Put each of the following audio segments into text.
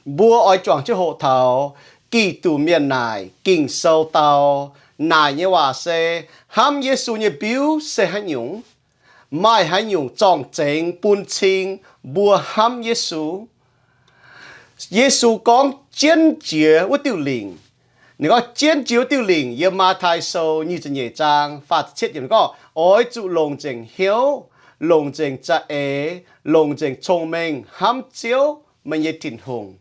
mbuo oix juangc jienv hoqc taux Giduc mienh naaic Ging-Sou dau naaic nyei waac se hnamv Yesu nyei mbiuv se haaix nyungc, maaih haaix nyungc zorng-zengx bun cing mbuo hnamv Yesu. Yesu gorngv jienv jiex wuov diuh lingc. Ninh gorngv jienv jiex wuov diuh lingc yiem Matv^tai Sou nyic ziepc nyeic zaang faah ziepc cietv yiemc gorngv, oix zuqc longc nzengc hnyouv, longc nzengc za'eix, longc nzengc cong-mengh hnamv Ziouv, meih nyei Tin-Hungh.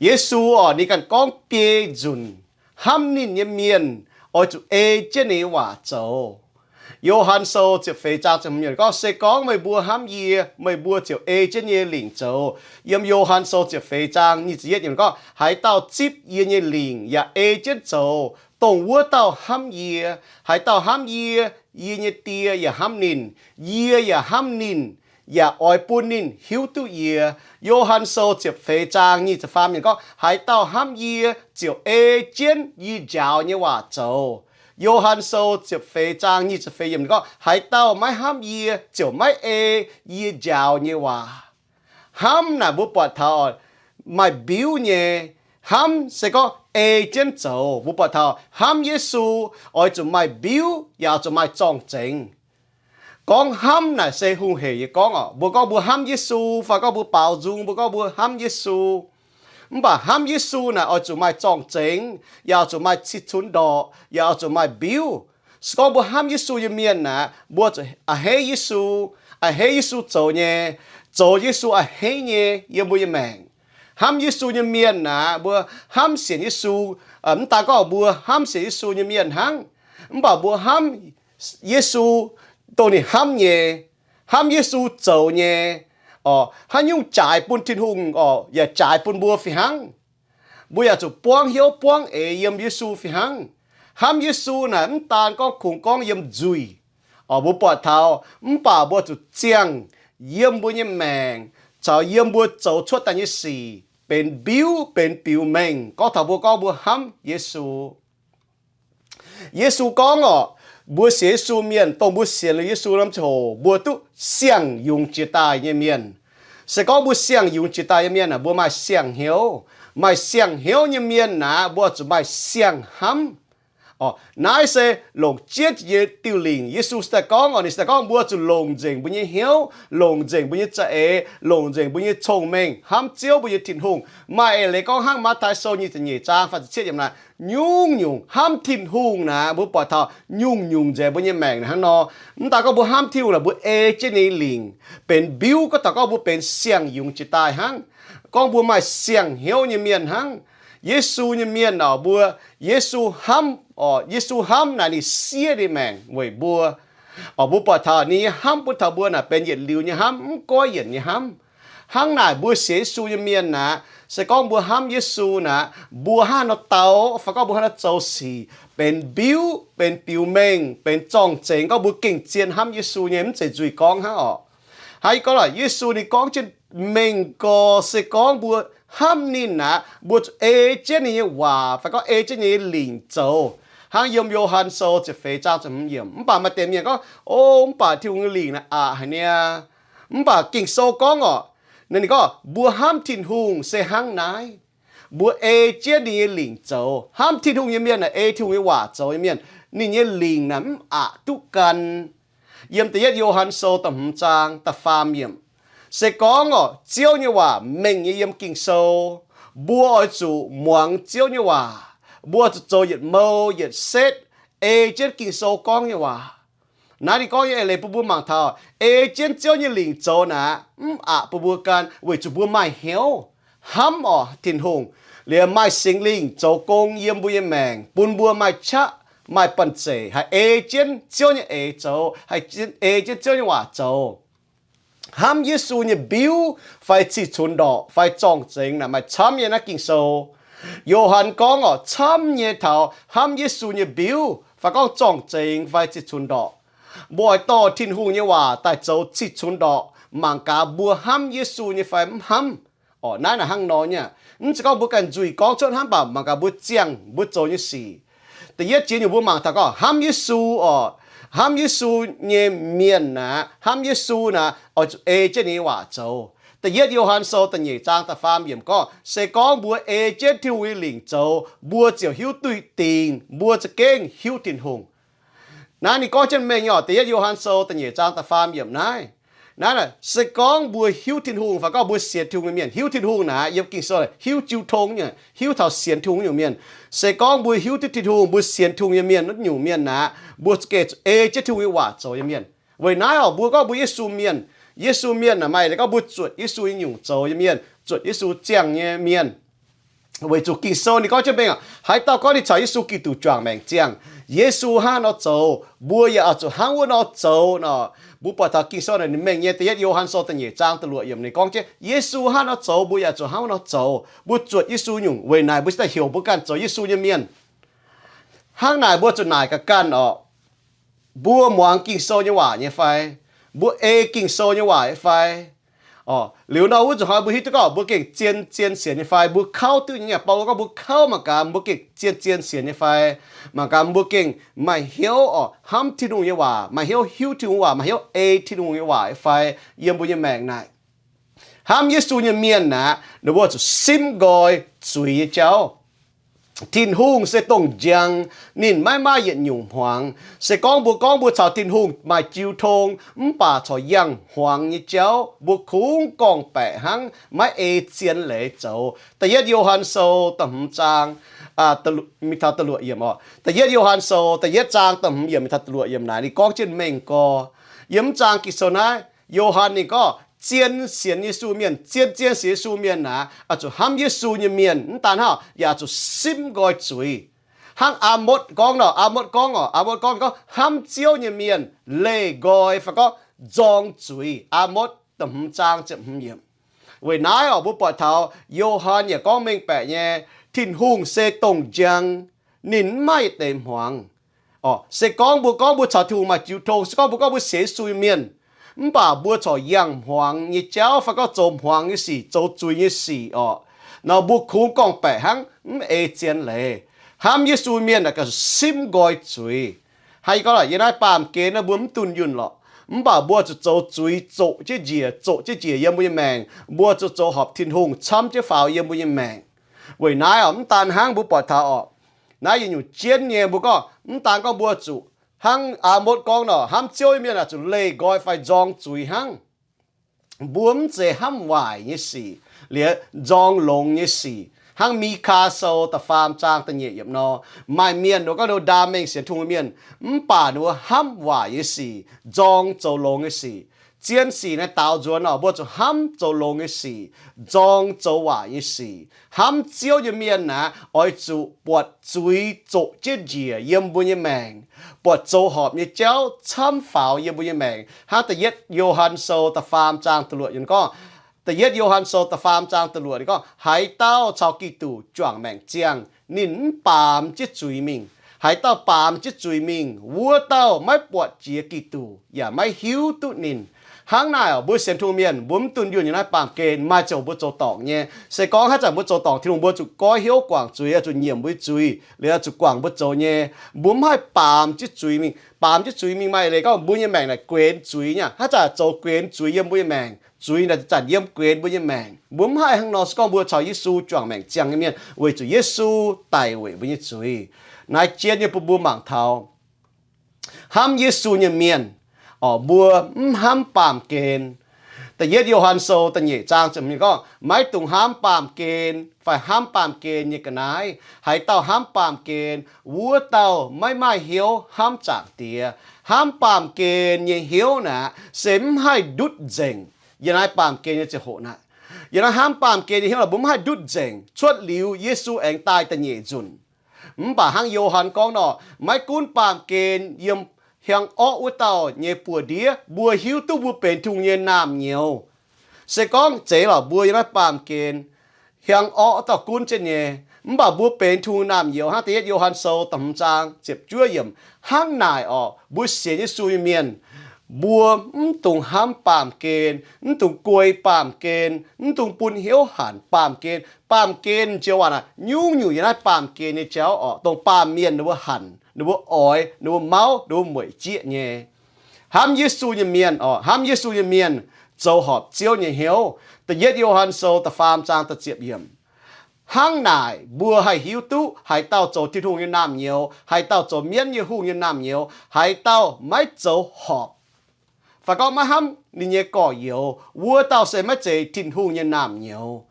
Yesu oc, ninh ganh gorngv biei nzunc, hnamv ninh nyei mienh oix zuqc ei jienv ninh nyei waac zoux. Yo^han Sou ziepc feix zaang ziepc hmz yiemc gorngv, se gorngv meih mbuo hnamv yie, meih mbuo ziouc ei jienv yie nyei lingc zoux. Yiem Yo^han Sou ziepc feix zaang nyic ziepc yietv yiemc gorngv, haaix dauh zipv yie nyei lingc yaac ei jienv zoux, dongh wuov dauh hnamv yie. Haaix dauh hnamv yie, yie nyei Die yaac hnamv ninh. Yie yaac hnamv ninh, yaac oix bun ninh hiuv duqv yie. Yo^han Sou ziepc feix zaang nyic ziepc faam yiemc gorngv, haaix dauh hnamv yie ziouc ei jienv yie njaaux nyei waac zoux. Yo^han Sou ziepc feix zaang nyic ziepc feix yiemc gorngv, haaix dauh maiv hnamv yie ziouc maiv ei yie njaaux nyei waac. Hnamv naaic mbuo buatc taux maaih mbiuv nyei. Hnamv se gorngv ei jienv zoux. Mbuo buatc taux hnamv Yesu oix zuqc maaih mbiuv yaac oix zuqc maaih zorng-zengx. Gorngv hnamv naaic se hungh hec nyei gorngv oc. Mbuo gorngv mbuo hnamv Yesu, fai gorngv mbuo baaux nzung, mbuo gorngv mbuo hnamv Yesu. Mv baac hnamv Yesu naaic oix zuqc maaih zorng-zengx, yaac oix zuqc maaih cih cunx ndorqc, yaac oix zuqc maaih mbiuv. Se gorngv mbuo hnamv Yesu nyei mienh naaic, mbuo zuqc a'hneiv Yesu, a'hneiv Yesu zoux nyei, zoux Yesu a'hneiv nyei yiem mbuo nyei maengc. Hnamv Yesu nyei mienh naaic, mbuo hnamv sienx Yesu, mv daan gorngv mbuo hnamv sienx Yesu nyei mienh hnangv, mv baac mbuo hnamv Yesu dongh ninh hnamv nyei, hnamv Yesu zoux nyei, oc, haaix nyungc jaaix bun Tin-Hungh oc, yaac jaaix bun mbuo fih hnangv. Mbuo yaac zuqc buangv hnyouv buangv eix yiem Yesu fih hnangv. Hnamv Yesu naaic mv daan gorngv kungx gorngv yiem nzuih, oc, mbuo buatc taux, mv baac mbuo zuqc ziangh yiem mbuo nyei maengc caux yiem mbuo zoux cuotv daaih nyei sic benx mbiuv, benx biux mengh gorngv taux mbuo gorngv mbuo hnamv Yesu. Yesu gorngv oc, mbuo sienx Yesu mienh, dongh mbuo sienx liuz Yesu norm ziangh hoc mbuo duqv siang-yungz jiex daaih nyei mienh. Se gorngv mbuo siang-yungz jiex daaih nyei mienh aah, mbuo maaih siang-hnyouv. Maaih siang-hnyouv nyei mienh naaic, mbuo zuqc maaih siang-hnamv. Oc, naaiv se longc jienv nyei diuh lingc. Yesu se daaih gorngv oc, ninh se daaih gorngv mbuo zuqc longc nzengc mbuo nyei hnyouv, longc nzengc mbuo nyei za'eix, longc nzengc mbuo nyei cong-mengh hnamv Ziouv mbuo nyei Tin-Hungh. Maaih eix leiz gorngv hnangv Matv^tai Sou nyic ziepc nyeic zaang faah ziepc cietv yiemc naaic, nyungc-nyungc hnamv Tin-Hungh naaic, mbuo buatc taux nyungc-nyungc nzengc mbuo nyei maengc naaic hnangv nor. Mv daan gorngv mbuo hnamv Tin-Hungh naaic, mbuo ei jienv ninh lingc benx mbiuv, gorngv taux gorngv mbuo benx siang-yungz jiex daaih hnangv. Gorngv mbuo maaih siang-hnyouv nyei mienh hnangv. Yesu nyei mienh oc, mbuo, Yesu hnamv oc, Yesu hnamv naaic ninh siev ninh maengc weic mbuo. Oc, mbuo buatc taux ninh nyei hnamv bun taux mbuo naaic benx yietc liuz nyei hnamv, mv goiv yienc nyei hnamv. Hnangv naaic mbuo sienx Yesu nyei mienh naaic, se gorngv mbuo hnamv Yesu naaic, mbuo hnangv nor dau, fai gorngv mbuo hnangv nor zoux sic, benx mbiuv, benx biux mengh, benx zorng-zengx, gorngv mbuo gengh zien hnamv Yesu nyei, mv zeiz nzuih gorngv hnangv oc. Hnangv yie gorngv lorqc, Yesu ninh gorngv jienv mengh gorx, se gorngv mbuo hnamv ninh aqv, mbuo zuqc ei jienv ninh nyei waac fai gorngv ei jienv ninh nyei lingc zoux. Hnangv yiem Yo^han Sou ziepc feix zaang ziepc hmz yiemc, mv baac maaih deix mienh gorngv, O, mv baac Tin-Hungh nyei lingc naaic aqc haic niaa. Mv baac Ging-Sou gorngv oc, ninh gorngv mbuo hnamv Tin-Hungh se hnangv naaiv, mbuo ei jienv ninh nyei lingc zoux. Hnamv Tin-Hungh nyei mienh naaic ei Tin-Hungh nyei waac zoux nyei mienh, ninh nyei lingc naaic mv aqc duqv gan. Yiem da'yietv Yo^han Sou da'hmz zaang da'faam yiemc, se gorngv oc, Ziouv nyei waac mengh nyei yiem Ging-Sou, mbuo oix zuqc muangx Ziouv nyei waac. Mbuo zuqc zoux yietc mou yietc setv ei jienv Ging-Sou gorngv nyei waac. Naaiv ninh gorngv nyei eix leiz bun mbuo mangc taux, ei jienv Ziouv nyei lingc zoux naaic mv aqc bun mbuo gan, weic zuqc mbuo maaih hnyouv hnamv oc Tin-Hungh, liemh maaih Singx Lingh zoux gong yiem mbuo nyei maengc, bun mbuo maaih qaqv, maaih banh zeic haih ei jienv Ziouv nyei eix zoux, haih ei jienv Ziouv nyei waac zoux. Hnamv Yesu nyei mbiuv fai cih cunx ndorqc fai zorng-zengx naaic maaih camv nyei naaiv Ging-Sou. Yo^han gorngv oc, camv nyei taux hnamv Yesu nyei mbiuv fai gorngv zorng-zengx fai cih cunx ndorqc. Mbuo oix dorh Tin-Hungh nyei waac daaih zoux cih cunx ndorqc, mangc gaax mbuo hnamv Yesu nyei fai mv hnamv. Oc, naaiv naaic hnangv nor nyei aqv. Mv zeiz gorngv mbuo ganh nzuih gorngv cuotv hnangv, mv baac mangc gaax mbuo ziangh mbuo zoux nyei sic. Da'yietv jiex nyungc mbuo mangc taux gorngv hnamv Yesu oc, hnamv Yesu nyei mienh naaic, hnamv Yesu naaic oix zuqc ei jienv ninh nyei waac zoux. Da'yietv Yo^han Sou da'nyeic zaang da'faam yiemc gorngv, se gorngv mbuo ei jienv Tin-Hungh nyei lingc zoux, mbuo ziouc hiuv duqv dingc, mbuo za'gengh hiuv Tin-Hungh. Naaiv ninh gorngv jienv mengh nyei oc, da'yietv Yo^han Sou da'nyeic zaang da'faam yiemc naaiv. Naaiv se gorngv mbuo hiuv Tin-Hungh fai gorngv mbuo sienx Tin-Hungh nyei mienh, hiuv Tin-Hungh naaic, yiem Ging-Sou hiuv jiu tong nyei, hiuv taux sienx Tin-Hungh nyungc mienh. Se gorngv mbuo hiuv duqv Tin-Hungh, mbuo sienx Tin-Hungh nyei mienh, wuov nyungc mienh naaic, mbuo za'gengh zuqc ei jienv Tin-Hungh nyei waac zoux nyei mienh. Weic naaiv oc, mbuo gorngv mbuo Yesu mienh, Yesu mienh naaic maaih leiz gorngv mbuo zuotc Yesu nyei nyungc zoux nyei mienh, zuotc Yesu ziangh nyei mienh. Weic zuqc Ging-Sou ninh gorngv jienv mengh oc, haaix dauh gorngv ninh caux Yesu Giduc juangc maengc ziangh, Yesu hnangv nor zoux, mbuo yaac oix zuqc hnangv wuov nor zoux nor. Mbuo buatc taux Ging-Sou naaic ninh mengh nyei da'yietv Yo^han Sou da'nyeic zaang da'luoqc yiemc ninh gorngv jienv, Yesu hnangv nor zoux, mbuo yaac zuqc hnangv wuov nor zoux. Mbuo zuotc Yesu nyungc, weic naaic mbuo cingx daaih heuc mbuo ganh zoux Yesu nyei mienh. Hnangv naaic mbuo zuqc naaic gaax ganh oc, mbuo muangx Ging-Sou nyei waac nyei fai? Mbuo ei Ging-Sou nyei waac nyei fai? Oc, liuz nor wuov zuqc hnoi mbuo hiuv duqv gorngv mbuo gengh zien-zien sienx nyei fai? Mbuo kauv duqv nyei, Baulo gorngv mbuo kauv mangc gaax mbuo gengh zien-zien sienx nyei fai? Mangc gaax mbuo gengh maaih hnyouv oc, hnamv Tin-Hungh nyei waac, maaih hnyouv hiuv Tin-Hungh waac, maaih hnyouv ei Tin-Hungh nyei waac nyei fai? Yiem mbuo nyei maengc naaic, hnamv Yesu nyei mienh aeqv, ninh mbuo zuqc simv nqoi zuiz nyei jauv. Tin-Hungh se dongh njang, ninh maiv maaih yietc nyungc hmuangx. Se gorngv mbuo gorngv mbuo caux Tin-Hungh maaih jiu tong, mv baac corc yangh hmuangx nyei jauv, mbuo kungx gorngv-baeqc hnangv, maiv ei zien leiz zoux. Da'yietv Yo^han Sou da'hmz zaang, mingh taux da'luoqc yiemc oc. Da'yietv Yo^han Sou da'yietv zaang da'hmz yiemc mingh taux da'luoqc yiemc naaic ninh gorngv jienv mengh gorx. Yiem mv zaang Ging-Sou naaiv, Yo^han ninh gorngv zien sienx Yesu mienh, zien-zien sienx Yesu mienh naaic, oix zuqc hnamv Yesu nyei mienh. Mv daan hnangv, yaac zuqc simv nqoi zuiz. Hnangv Aa^motv gorngv nor, Aa^motv gorngv oc, Aa^motv gorngv, gorngv hnamv Ziouv nyei mienh leih nqoi fai gorngv nzorng zuiz. Aa^motv da'hmz zaang ziepc hmz yiemc. Weic naaiv oc, mbuo buatc taux Yo^han yaac gorngv mengh baeqc nyei, Tin-Hungh se dongh njang, ninh mv maaih deix hmuangx. Oc, se gorngv mbuo gorngv mbuo caux Tin-Hungh maaih jiu tong, se gorngv mbuo gorngv mbuo sienx Yesu nyei mienh, mv baac mbuo corc yangh hmuangx nyei jauv fai gorngv zoux hmuangx nyei sic, zoux zuiz nyei sic oc, nor mbuo kungx gorngv-baeqc hnangv, mv ei zien leiz. Hnamv Yesu mienh aeqv, gauh simv nqoi zuiz. Hnangv yie gorngv, yiem naaiv baamh gen naaiv mbuo mv dunh yunh lorqc, mv baac mbuo zuqc zoux zuiz zoqc jienv njiec, zoqc jienv njiec yiem mbuo nyei maengc. Mbuo zuqc zoux horpc Tin-Hungh camv jienv faaux yiem mbuo nyei maengc. Weic naaiv oc, mv daan hnangv mbuo buatc taux oc, naaiv yietc nyungc jienv nyei mbuo gorngv, mv daan gorngv mbuo zuqc hnangv Aa^motv gorngv nor, hnamv Ziouv nyei mienh aeqv, zuqc leih nqoi fai nzorng zuiz hnangv. Mbuo mv zeiz hnamv waaic nyei sic, liuz nzorng longx nyei sic. Hnangv Mikaa Sou da'faam zaang da'nyeic yiemc nor, maaih mienh ninh mbuo gorngv ninh mbuo ndaam mengh sienx Tin-Hungh mienh, mv baac ninh mbuo hnamv waaic nyei sic, nzorng zoux longx nyei sic. Zien sic naaiv daaux nzuonx oc, mbuo zuqc hnamv zoux longx nyei sic, nzorng zoux waaic nyei sic. Hnamv Ziouv nyei mienh aeqv, oix zuqc buatc zuiz zoqc jienv njiec yiem mbuo nyei maengc, buatc zoux horpc nyei jauv camv faaux yiem mbuo nyei maengc. Hnangv da'yietv Yo^han Sou da'faam zaang da'luoqc yiemc gorngv, da'yietv Yo^han Sou da'faam zaang da'luoqc ninh gorngv, haaix dauh caux Giduc juangc maengc ziangh, ninh mv baamz jienv zuiz mingh. Haaix dauh baamz jienv zuiz mingh, wuov dauh maiv buatc jiex Giduc yaac maiv hiuv duqv ninh. Hnangv naaic oc, mbuo sienx Tin-Hungh mienh mbuo mv dunh yunh yiem naaiv baamh gen, maaih ziangh hoc mbuo zoux dorngc nyei. Se gorngv haaix zanc mbuo zoux dorngc Tin-Hungh, mbuo zuqc goiv hnyouv guangc zuiz, zuqc nyiemc mbuo nyei zuiz, liuz zuqc guangc mbuo zoux nyei. Mbuo mv haih baamz jienv zuiz mingh. Baamz jienv zuiz mingh maaih leiz gorngv mbuo nyei maengc naaic guenx zuiz nyei. Haaix zanc zoux guenx zuiz yiem mbuo nyei maengc, zuiz naaic zanc-zanc yiem guenx mbuo nyei maengc. Mbuo mv haih hnangv nor. Se gorngv mbuo caux Yesu juangc maengc ziangh nyei mienh, weic zuqc Yesu daic weic mbuo nyei zuiz. Naaiv jienv nyei bun mbuo mangc taux hnamv Yesu nyei mienh, oc, mbuo mv hnamv baamh gen. Da'yietv Yo^han Sou da'nyeic zaang ziepc hmz gorngv, maiv dungx hnamv baamh gen fai hnamv baamh gen nyei ga'naaiv. Haaix dauh hnamv baamh gen, wuov dauh maiv maaih hnyouv hnamv Zaangc Diex. Hnamv baamh gen nyei hnyouv naaic se mv haih ndutv nzengc. Yiem naaiv baamh gen nyei ziangh hoc naaic, yiem naaiv hnamv baamh gen nyei hnyouv naaic mbuo mv haih ndutv nzengc cuotv liuz Yesu aengx daaih da'nyeic nzunc. Mv baac hnangv Yo^han gorngv nor, maiv gunv baamh gen yiem hiaang orqv wuov dauh nyei buoz-ndiev, mbuo hiuv duqv mbuo benx Tin-Hungh nyei naamh nyouz. Se gorngv zeiz lorqc, mbuo yiem naaiv baamh gen hiaang orqv dauh gunv jienv nyei, mv baac mbuo benx Tin-Hungh naamh nyouz hnangv da'yietv Yo^han Sou da'hmz zaang ziepc juov yiemc. Hnangv naaic oc, mbuo sienx Yesu nyei mienh, mbuo mv dungx hnamv baamh gen, mv dungx guei baamh gen, mv dungx bun hnyouv hanc baamh gen. Baamh gen joux waac naaic nyungc-nyungc yiem naaiv baamh gen nyei jauv oc, dongh baamh mienh ninh mbuo hanc, ninh mbuo oix, ninh mbuo mauv, ninh mbuo mueic jieqv nyei. Hnamv Yesu nyei mienh oc, hnamv Yesu nyei mienh zoux horpc Ziouv nyei hnyouv. Da'yietv Yo^han Sou da'faam zaang da'ziepc yiemc. Hnangv naaic, mbuo haih hiuv duqv haaix dauh zoux Tin-Hungh nyei naamh nyouz, haaix dauh zoux mienv nyei hungh nyei naamh nyouz, haaix dauh maiv zoux horpc, fai gorngv maiv hnamv ninh nyei gorx-youz, wuov dauh se maiv zeiz Tin-Hungh nyei naamh nyouz.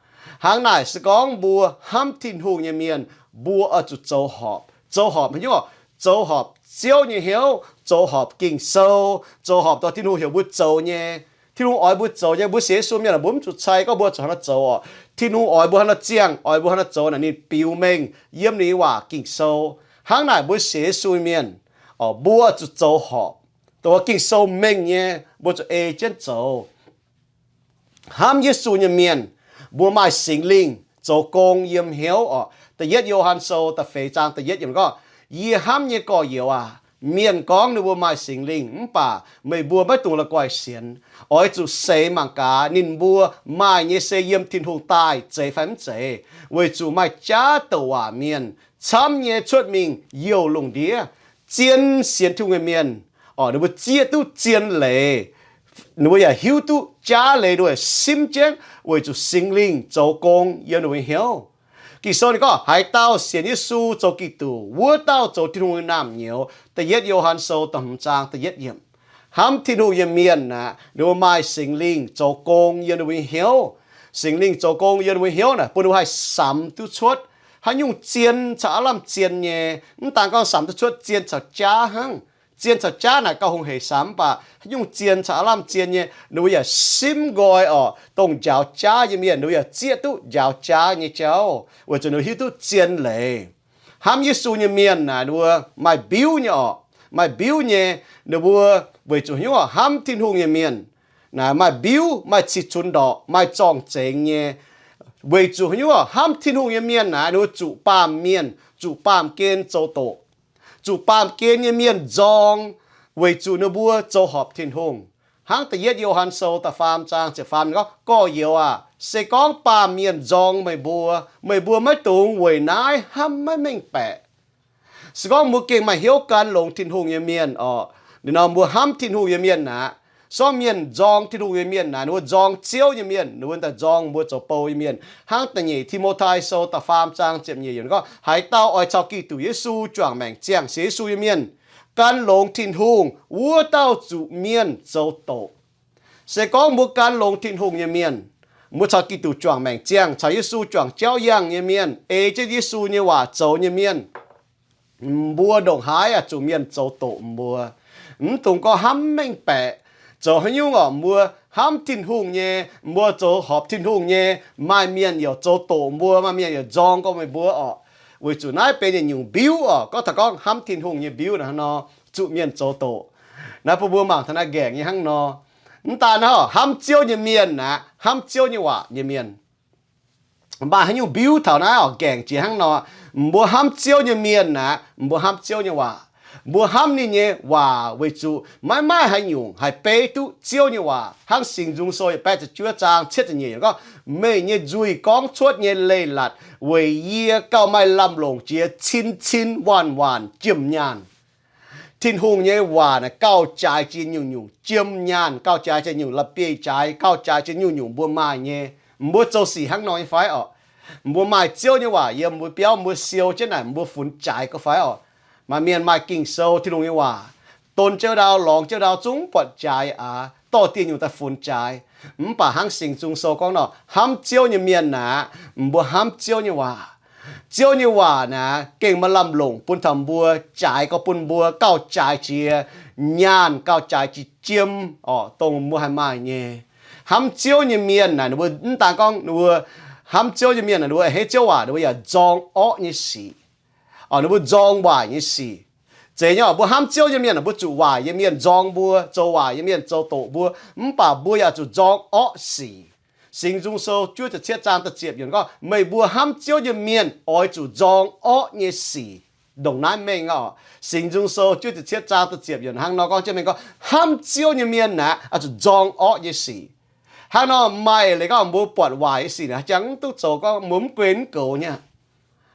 Hnangv naaic, se gorngv mbuo hnamv Tin-Hungh nyei mienh, mbuo oix zuqc zoux horpc. Zoux horpc haaix nyungc? Zoux horpc Ziouv nyei hnyouv, zoux horpc Ging-Sou, zoux horpc dongh Tin-Hungh heuc mbuo zoux nyei. Tin-Hungh oix mbuo zoux nyei, mbuo sienx Yesu mienh mbuo mv zuqc cai gorngv mbuo zuqc haaix nor zoux oc. Tin-Hungh oix mbuo haaix nor ziangh, oix mbuo haaix nor zoux naaic ninh biux mengh yiem ninh nyei waac Ging-Sou. Hnangv naaic mbuo sienx Yesu mienh, mbuo zuqc zoux horpc dongh Ging-Sou mengh nyei, mbuo zuqc ei jienv zoux. Hnamv Yesu nyei mienh, mbuo maaih Singx Lingh zoux gong yiem hnyouv oc. Da'yietv Yo^han Sou da'feix zaang da'yietv yiemc gorngv, Yie hnamv nyei gorx-youz aac, mienh gorngv ninh mbuo maaih Singx Lingh mv baac meih mbuo maiv dungx la'guaih sienx. Oix zuqc seix mangc gaax ninh mbuo maaih nyei se yiem Tin-Hungh daaih zeiz fai mv zeiz, weic zuqc maaih jaav douc waac mienh camv nyei cuotv mingh youh lungh ndiev, zien sienx Tin-Hungh nyei mienh, ninh mbuo zieqv duqv zien leiz, ninh mbuo yaac hiuv duqv jaav leiz, ninh mbuo yaac simv jienv weic zuqc Singx Lingh zoux gong yiem ninh mbuo nyei hnyouv. Ging-Sou ninh gorngv, haaix dauh sienx Yesu zoux Giduc, wuov dauh zoux Tin-Hungh nyei naamh nyouz. Da'yietv Yo^han Sou da'hmz zaang da'yietv yiemc. Hnamv Tin-Hungh nyei mienh aeqv, ninh mbuo maaih Singx Lingh zoux gong yiem ninh mbuo nyei hnyouv. Singx Lingh zoux gong yiem ninh mbuo nyei hnyouv naaic, bun ninh mbuo haih samx duqv cuotv haaix nyungc zien caux aav lamh zien nyei. Mv daan gorngv samx duqv cuotv zien caux jaav hnangv. Zien caux jaav naaic gauh hungh heic samx, mv baac haaix nyungc zien caux aav lamh zien nyei, ninh mbuo yaac simv nqoi oc. Dongh njaaux jaav nyei mienh, ninh mbuo yaac zieqv duqv njaaux jaav nyei jauv, weic zuqc ninh mbuo hiuv duqv zien leiz. Hnamv Yesu nyei mienh naaic, ninh mbuo maaih mbiuv nyei oc. Maaih mbiuv nyei, ninh mbuo weic zuqc haaix nyungc oc, hnamv Tin-Hungh nyei mienh naaic maaih mbiuv, maaih cih cunx ndorqc, maaih zorng-zengx nyei. Weic zuqc haaix nyungc oc, hnamv Tin-Hungh nyei mienh naaic, ninh mbuo zuqc baamh mienh, zuqc baamh gen zoux doqc. Zuqc baamh gen nyei mienh nzorng, weic zuqc ninh mbuo zoux horpc Tin-Hungh. Hnangv da'yietv Yo^han Sou da'faam zaang ziepc faam gorngv, gorx-youz aac, se gorngv baamh mienh nzorng meih mbuo, meih mbuo maiv dungx weic naaiv hnamv maiv mengh baeqc. Se gorngv mbuo gengh maaih hnyouv gan longx Tin-Hungh nyei mienh oc, ninh nor mbuo hnamv Tin-Hungh nyei mienh aqv. Se gorngv mienh nzorng Tin-Hungh nyei mienh naaic, ninh mbuo nzorng Ziouv nyei mienh, ninh mbuo daaih nzorng mbuo zoux bou nyei mienh. Hnangv da'nyeic Ti^mo^tai Sou da'faam zaang ziepc nyeic yiemc gorngv, haaix dauh oix caux Giduc Yesu juangc maengc ziangh sienx Yesu nyei mienh, gan longx Tin-Hungh, wuov dauh zuqc mienh zoux doqc. Se gorngv mbuo gan longx Tin-Hungh nyei mienh, mbuo caux Giduc juangc maengc ziangh, caux Yesu juangc jauv yangh nyei mienh, ei jienv Yesu nyei waac zoux nyei mienh, mbuo ndongc haaix yaac zuqc mienh zoux doqc mbuo. Mv dungx gorngv hnamv mengh baeqc. Zoux haaix nyungc oc, mbuo hnamv Tin-Hungh nyei, mbuo zoux horpc Tin-Hungh nyei, maaih mienh yaac zoux doqc mbuo, maaih mienh yaac nzorng gorngv meih mbuo oc. Weic zuqc naaiv benx yietc nyungc mbiuv oc. Gorngv taux gorngv hnamv Tin-Hungh nyei mbiuv naaic hnangv nor, zuqc mienh zoux doqc. Naaiv bun mbuo mangc taux naaiv nqaengc nyei hnangv nor. Mv daan hnangv oc, hnamv Ziouv nyei mienh aqv, hnamv Ziouv nyei waac nyei mienh, maaih haaix nyungc mbiuv taux naaiv oc, nqaengc jiex hnangv nor. Mbuo hnamv Ziouv nyei mienh aqv, mbuo hnamv Ziouv nyei waac. Mbuo hnamv ninh nyei waac weic zuqc maiv maaih haaix nyungc haih beiv duqv Ziouv nyei waac. Hnangv Singx Nzung Sou yietc baeqv ziepc juov zaang cietv ziepc nyeic yiemc gorngv, meih nyei nzuih gorngv cuotv nyei leiz-latc weic yie gauh maaih lamh longc jiex cin-cin waanc-waanc jiem nyaanh. Tin-Hungh nyei waac naaic gauh jaaix jiex nyungc-nyungc jiem nyaanh, gauh jaaix jiex nyungc la'bieiv-jaaix, gauh jaaix jiex nyungc-nyungc mbuo maaih nyei. Mbuo zoux sic hnangv nor nyei fai oc? Mbuo maaih Ziouv nyei waac yiem mbuo biauv, mbuo siou jienv naaic, mbuo funx jaaix gau fai oc? Maaih mienh maaih Ging-Sou, Tin-Hungh nyei waac, don jienv ndau, lorngx jienv ndau, zungv buatc jaaix aqv, dorh dieh nyungc daaih funx jaaix. Mv baac hnangv Singx Nzung Sou gorngv nor, hnamv Ziouv nyei mienh naaic, mbuo hnamv Ziouv nyei waac. Ziouv nyei waac naaic gengh maaih lamh longc bun taux mbuo, jaaix gau bun mbuo, gauh jaaix jiex nyaanh, gauh jaaix jiex jiem oc, dongh mbuo haih maaih nyei. Hnamv Ziouv nyei mienh naaic, ninh mbuo mv daan gorngv ninh mbuo hnamv Ziouv nyei mienh naaic, ninh mbuo a'hneiv Ziouv waac, ninh mbuo yaac nzorng orqv nyei sic. Ninh mbuo nzorng waaic nyei sic. Zeiz nyei oc, mbuo hnamv Ziouv nyei mienh, mbuo zuqc waaic nyei mienh nzorng mbuo, zoux waaic nyei mienh zoux doqc mbuo, mv baac mbuo yaac zuqc nzorng orqv sic. Singx Nzung Sou juov ziepc cietv zaang da'ziepc yiemc gorngv, meih mbuo hnamv Ziouv nyei mienh oix zuqc nzorng orqv nyei sic. Ndongc naaiv mengh oc. Singx Nzung Sou juov ziepc cietv zaang da'ziepc yiemc hnangv nor gorngv jienv mengh gorngv, hnamv Ziouv nyei mienh naaic oix zuqc nzorng orqv nyei sic. Hnangv nor maaih leiz gorngv mbuo buatc waaic nyei sic naaic, haaix jangx mv duqv zoux, gorngv mbuo mv gunv mv goux nyei.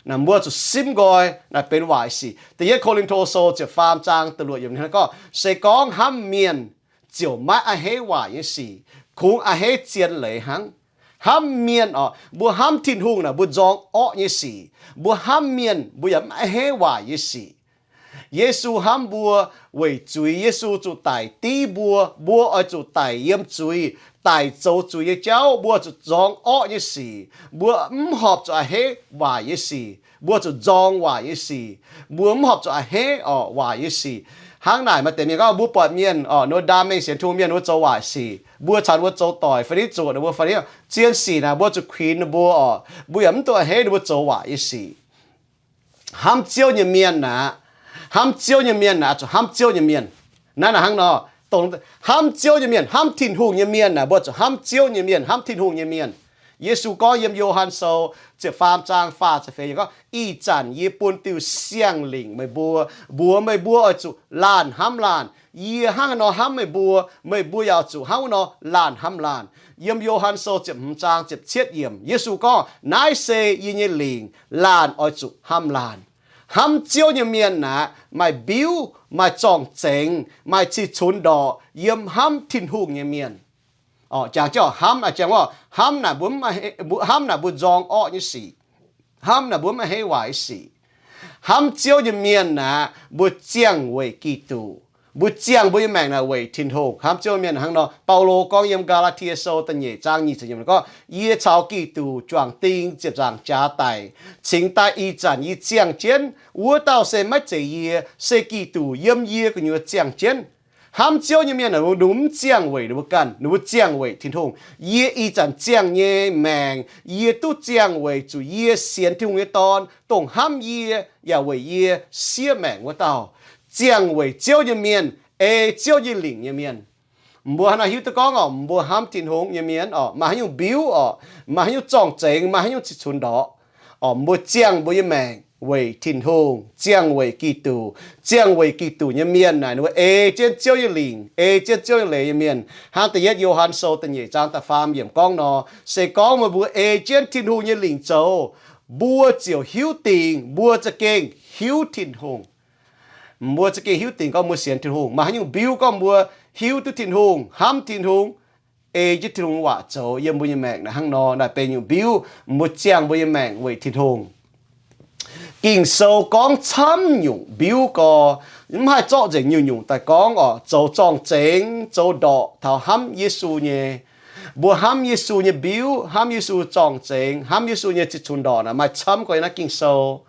Naaic mbuo zuqc simv nqoi naaic benx waaic sic. Da'yietv Ko^lin^to Sou ziepc faam zaang da'luoqc yiemc hnangv gorngv, se gorngv hnamv mienh ziouc maiv a'hneiv waaic nyei sic. kungx a'hneiv zien leiz hnangv. Hnamv mienh oc, mbuo hnamv Tin-Hungh naaic mbuo nzorng orqv nyei sic. Mbuo hnamv mienh mbuo yaac mv a'hneiv waaic nyei sic. Yesu hnamv mbuo weic zuiz Yesu zuqc daic div mbuo. Mbuo oix zuqc daic yiem zuiz, daic zoux zuiz nyei jauv. Mbuo zuqc nzorng orqv nyei sic. Mbuo mv horpc zuqc a'hneiv waaic nyei sic. Mbuo zuqc nzorng waaic nyei sic. Mbuo mv horpc zuqc a'hneiv orqc waaic nyei sic. Hnangv naaic maaih deix mienh gorngv mbuo buatc mienh oc, ninh mbuo ndaam mengh sienx Tin-Hungh mienh ninh mbuo zoux waaic sic, mbuo caux ninh mbuo zoux doic fai niv zuqc ninh mbuo fai niv zien sic naaic, mbuo zuqc kuinx ninh mbuo oc. Mbuo yaac mv dungx a'hneiv ninh mbuo zoux waaic nyei sic. Hnamv Ziouv nyei mienh aeqv, hnamv Ziouv nyei mienh aeqv, zuqc hnamv Ziouv nyei mienh. Naaiv naaic hnangv nor, dongh hnamv Ziouv nyei mienh, hnamv Tin-Hungh nyei mienh aeqv, mbuo zuqc hnamv Ziouv nyei mienh, hnamv Tin-Hungh nyei mienh. Yesu gorngv yiem Yo^han Sou ziepc faam zaang faah ziepc feix gorngv, Ih zanc yie bun diuh siang-lingc meih mbuo, mbuox meih mbuo oix zuqc laanh hnamv laanh. Yie hnangv haaix nor hnamv meih mbuo, meih mbuo yaac zuqc hnangv wuov nor laanh hnamv laanh. Yiem Yo^han Sou ziepc hmz zaang ziepc cietv yiemc, Yesu gorngv, Naaiv se yie nyei lingc, laanh oix zuqc hnamv laanh. Hnamv Ziouv nyei mienh aeqv, maaih mbiuv, maaih zorng-zengx, maaih cih cunx ndorqc yiem hnamv Tin-Hungh nyei mienh. Jangx jienv hnamv, hnamv naaic mbuo, hnamv naaic mbuo nzorng orqv nyei sic. Hnamv naaic mbuo mv a'hneiv waaic nyei sic. Hnamv Ziouv nyei mienh aeqv, mbuo ziangh weic Giduc. Mbuo ziangh mbuo nyei maengc naaic weic Tin-Hungh. Hnamv Ziouv nyei mienh hnangv nor, Baulo gorngv yiem Gaa^laa^tie Sou da'nyeic zaang nyic ziepc yiemc gorngv, Yie caux Giduc juangc ding ziepc nzaangc jaax daic, cingx daaih ih zanc yie ziangh jienv. Wuov dauh se maiv zeiz yie, se Giduc yiem yie gu'nyuoz ziangh jienv. Hnamv Ziouv nyei mienh aeqv, ninh mbuo mv ziangh weic ninh mbuo ganh, ninh mbuo ziangh weic Tin-Hungh. Yie ih zanc ziangh nyei maengc, yie duqv ziangh weic zuqc yie sienx Tin-Hungh nyei Dorn, dongh hnamv yie yaac weic yie siev maengc wuov dauh. Ziangh weic Ziouv nyei mienh, ei Ziouv nyei lingc nyei mienh. Mbuo hnangv naaiv hiuv duqv gorngv oc, mbuo hnamv Tin-Hungh nyei mienh oc, maaih haaix nyungc mbiuv oc, maaih haaix nyungc zorng-zengx, maaih haaix nyungc cih cunx ndorqc oc, mbuo ziangh mbuo nyei maengc weic Tin-Hungh, ziangh weic Giduc, ziangh weic Giduc nyei mienh naaic ninh mbuo ei jienv Ziouv nyei lingc, ei jienv Ziouv nyei leiz nyei mienh. Hnangv da'yietv Yo^han Sou da'nyeic zaang da'faam yiemc gorngv nor, se gorngv meih mbuo ei jienv Tin-Hungh nyei lingc zoux, mbuo ziouc hiuv dingc mbuo za'gengh hiuv Tin-Hungh. Mbuo za'gengh hiuv dingc gorngv mbuo sienx Tin-Hungh. Maaih haaix nyungc mbiuv gorngv mbuo hiuv duqv Tin-Hungh, hnamv Tin-Hungh, ei jienv Tin-Hungh waac zoux yiem mbuo nyei maengc naaic hnangv nor, naaiv benx nyungc mbiuv mbuo ziangh mbuo nyei maengc weic Tin-Hungh. Ging-Sou gorngv camv nyungc mbiuv gorx, mv haih zorqv nzengc nyungc-nyungc daaih gorngv oc. Zoux zorng-zengx, zoux ndorqc taux hnamv Yesu nyei. Mbuo hnamv Yesu nyei mbiuv, hnamv Yesu zorng-zengx, hnamv Yesu nyei cih cunx ndorqc naaic maaih camv gorx yiem naaiv Ging-Sou.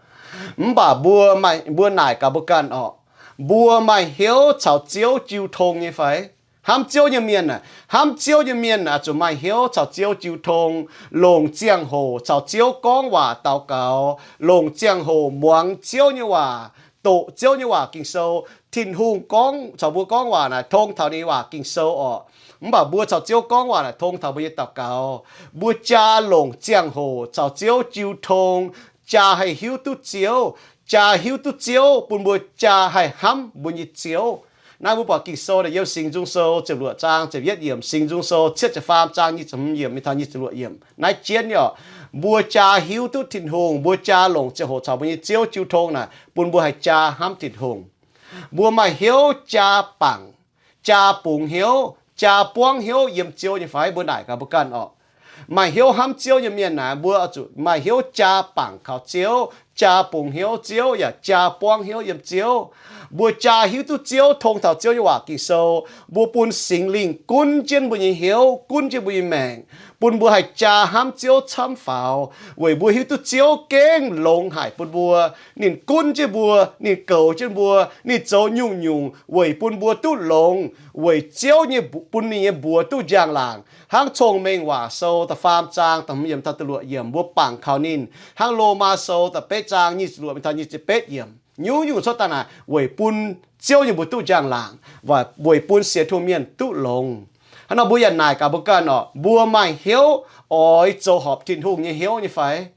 Mv baac mbuo, mbuo naaic gaax mbuo ganh oc, mbuo maaih hnyouv caux Ziouv jiu tong nyei fai? Hnamv Ziouv nyei mienh aeqv, hnamv Ziouv nyei mienh aeqv, zuqc maaih hnyouv caux Ziouv jiu tong, longc ziangh hoc caux Ziouv gorngv waac daux gaux, longc ziangh hoc muangx Ziouv nyei waac, doqc Ziouv nyei waac. Ging-Sou, Tin-Hungh gorngv caux mbuo gorngv waac naaic tong taux ninh nyei waac Ging-Sou orqc. Mv baac mbuo caux Ziouv gorngv waac naaic tong taux mbuo nyei daux gaux. Mbuo jaa longc ziangh hoc caux Ziouv jiu tong, jaa haih hiuv duqv Ziouv, jaa hiuv duqv Ziouv bun mbuo jaa haih hnamv mbuo nyei Ziouv. Naaiv mbuo buatc Ging-Sou naaic yiem Singx Nzung Sou ziepc luoqc zaang ziepc yietv yiemc, Singx Nzung Sou cietv ziepc faam zaang nyic ziepc hmz yiemc mingh taux nyic ziepc luoqc yiemc. Naaiv jienv oc, mbuo jaa hiuv duqv Tin-Hungh, mbuo jaa longc ziangh hoc caux mbuo nyei Ziouv jiu tong naaic bun mbuo haih jaa hnamv Tin-Hungh. Mbuo maaih hnyouv jaa bangc, jaa bungx hnyouv, jaa buangv hnyouv yiem Ziouv nyei fai? Mbuo naaic gaax mbuo ganh orqc. Maaih hnyouv hnamv Ziouv nyei mienh naaic, mbuo zuqc maaih hnyouv jaa bangc kaux Ziouv, jaa bungx hnyouv Ziouv yaac jaa buangv hnyouv yiem Ziouv. Mbuo jaa hiuv duqv Ziouv tong taux Ziouv nyei waac Ging-Sou. Mbuo bun Singx Lingh gunv jienv mbuo nyei hnyouv, gunv jienv mbuo nyei maengc, bun mbuo haih jaa hnamv Ziouv camv faaux, weic mbuo hiuv duqv Ziouv gengh longx haic bun mbuo. Ninh gunv jienv mbuo, ninh goux jienv mbuo, ninh zoux nyungc-nyungc weic bun mbuo duqv longx, weic Ziouv nyei, bun ninh nyei mbuox duqv njang-laangc. Hnangv Cong-Mengh Waac Sou da'faam zaang da'hmz yiemc taux da'luoqc yiemc mbuo bangc kaux ninh. Hnangv Lomaa Sou da'betv zaang nyic ziepc luoqc mingh taux nyic ziepc betv yiemc, nyungc-nyungc cuotv daaih naaic weic bun Ziouv nyei mbuox duqv njang-laangc, weic bun sienx Tin-Hungh mienh duqv longx. Hnangv nor mbuo yaac naaic gaax mbuo ganh orqc, mbuo maaih hnyouv oix zoux horpc Tin-Hungh nyei hnyouv nyei fai?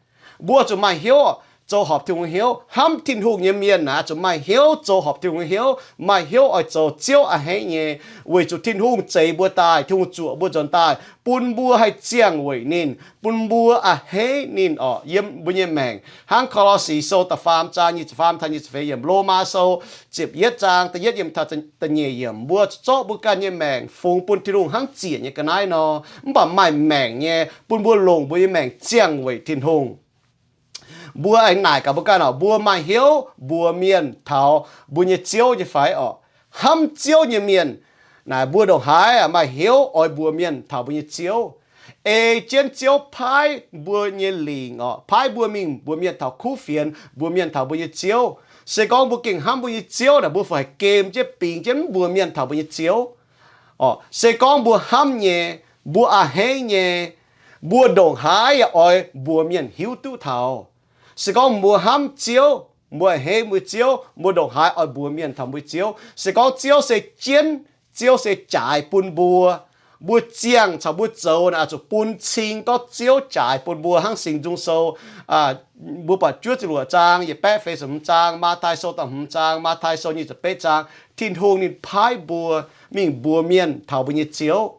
Mbuo zuqc maaih hnyouv zoux horpc Tin-Hungh hnyouv. Hnamv Tin-Hungh nyei mienh naaic zuqc maaih hnyouv zoux horpc Tin-Hungh hnyouv, maaih hnyouv oix zoux Ziouv a'hneiv nyei, weic zuqc Tin-Hungh zeix mbuo daaih, Tin-Hungh zuoqc mbuo nzuonx daaih, bun mbuo haih ziangh weic ninh, bun mbuo a'hneiv ninh orqc, yiem mbuo nyei maengc. Hnangv Ko^lo^si Sou da'faam zaang nyic ziepc faam taux nyic ziepc feix yiemc, Lomaa Sou ziepc yietv zaang da'yietv yiemc taux da'nyeic yiemc, mbuo zorqv mbuo ganh nyei maengc fungx bun Tin-Hungh hnangv ziec nyei ga'naaiv nor, mv baac maaih maengc nyei bun mbuo longc mbuo nyei maengc ziangh weic Tin-Hungh. Mbuo aengx naaic gaax mbuo ganh orqc, mbuo maaih hnyouv mbuox mienh taux mbuo nyei Ziouv nyei fai orqc? Hnamv Ziouv nyei mienh naaic, mbuo ndongc haaix maaih hnyouv oix mbuox mienh taux mbuo nyei Ziouv, ei jienv Ziouv paaiv mbuo nyei lingc orqc, paaiv mbuo mingh mbuox mienh taux kuv fienx, mbuox mienh taux mbuo nyei Ziouv. Se gorngv mbuo gengh hnamv mbuo nyei Ziouv naaic, mbuo fih haih gem jienv bingx jienv mv mbuox mienh taux mbuo nyei Ziouv orqc. Se gorngv mbuo hnamv nyei, mbuo a'hneiv nyei, mbuo ndongc haaix yaac oix mbuox mienh hiuv duqv taux. Se gorngv mbuo hnamv Ziouv, mbuo a'hneiv mbuo Ziouv, mbuo ndongc haaix oix mbuox mienh taux mbuo Ziouv. Se gorngv Ziouv se jienv, Ziouv se jaaix bun mbuo, mbuo ziangh caux mbuo zoux naaic oix zuqc bun cing gorngv Ziouv jaaix bun mbuo. Hnangv Singx Nzung Sou, mbuo buatc juov ziepc luoqc zaang, yietc baeqv feix ziepc hmz zaang, Matv^tai Sou da'hmz zaang, Matv^tai Sou nyic ziepc betv zaang, Tin-Hungh ninh paaiv mbuo mingh mbuox mienh taux mbuo nyei Ziouv.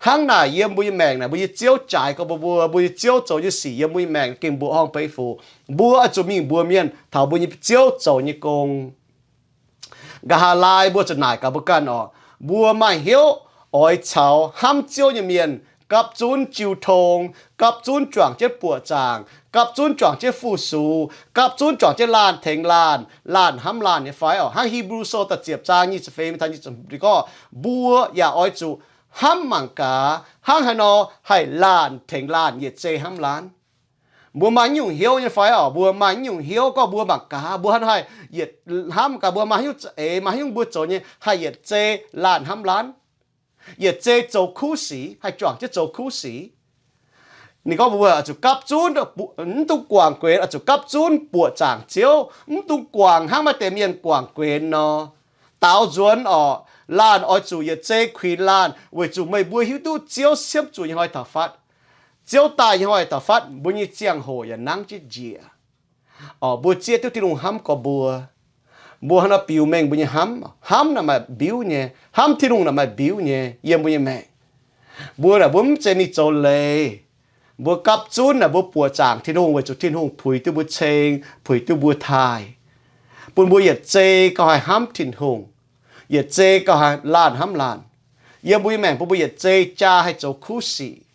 Hnangv naaic yiem mbuo nyei maengc naaic, mbuo nyei Ziouv jaaix gorx mbuo, mbuo nyei Ziouv zoux nyei sic yiem mbuo nyei maengc gengh mbuoqc horngh beiv fu. Mbuo oix zuqc mingh mbuox mienh taux mbuo nyei Ziouv zoux nyei gong. Nqa'haav laai mbuo zuqc naaic gaax mbuo ganh orqc, mbuo maaih hnyouv oix caux hnamv Ziouv nyei mienh gapv zunv jiu tong, gapv zunv juangc jienv buoqc zaangc, gapv zunv juangc jienv fu-sux, gapv zunv juangc jienv laanh tengx laanh, laanh hnamv laanh nyei fai orqc? Hnangv Hipv^lu Sou da'ziepc zaang nyic ziepc feix mingh taux nyic ziepc gorngv, mbuo yaac oix zuqc hnamv mangc gaax hnangv haaix nor haih laanh tengx laanh yietc zei hnamv laanh. Mbuo maaih nyungc hnyouv nyei fai orqc? Mbuo maaih nyungc hnyouv gorngv mbuo mangc gaax mbuo hnangv haaix yietc hnamv gaax mbuo maaih nyungc za'eix, maaih nyungc mbuo zoux nyei haih yietc zei laanh hnamv laanh, yietc zei zoux kuv sic, haih juangc jienv zoux kuv sic. Ninh gorngv mbuo oix zuqc gapv zunv, mv dungx guangc guenx, oix zuqc gapv zunv buoqc zaangc Ziouv, mv dungx guangc hnangv maaih deix mienh guangc guenx nor. Daaux nzuonx orqc, laanh oix zuqc yietc zei kuinx laanh, weic zuqc meih mbuo hiuv duqv Ziouv siemv zuqc nyei hnoi taux fatv, Ziouv daaih nyei hnoi taux fatv, mbuo nyei ziangh hoc yaac nangv jienv njiec. Orqc, mbuo zieqv duqv Tin-Hungh hnamv gorx mbuo. Mbuo hnangv nor biux mengh mbuo nyei hnamv. Hnamv naaic maaih mbiuv nyei. Hnamv Tin-Hungh naaic maaih mbiuv nyei yiem mbuo nyei maengc. Mbuo naaic mbuo mv zeiz mingh zoux leiz. Mbuo gapv zunv naaic mbuo buoqc zaangc Tin-Hungh weic zuqc Tin-Hungh puix duqv mbuo ceng, puix duqv mbuo taaih, bun mbuo yietc zei gauh haih hnamv Tin-Hungh, yietc zei gauh haih laanh hnamv laanh. Yiem mbuo nyei maengc bun mbuo yietc zei jaa haih zoux kuv sic.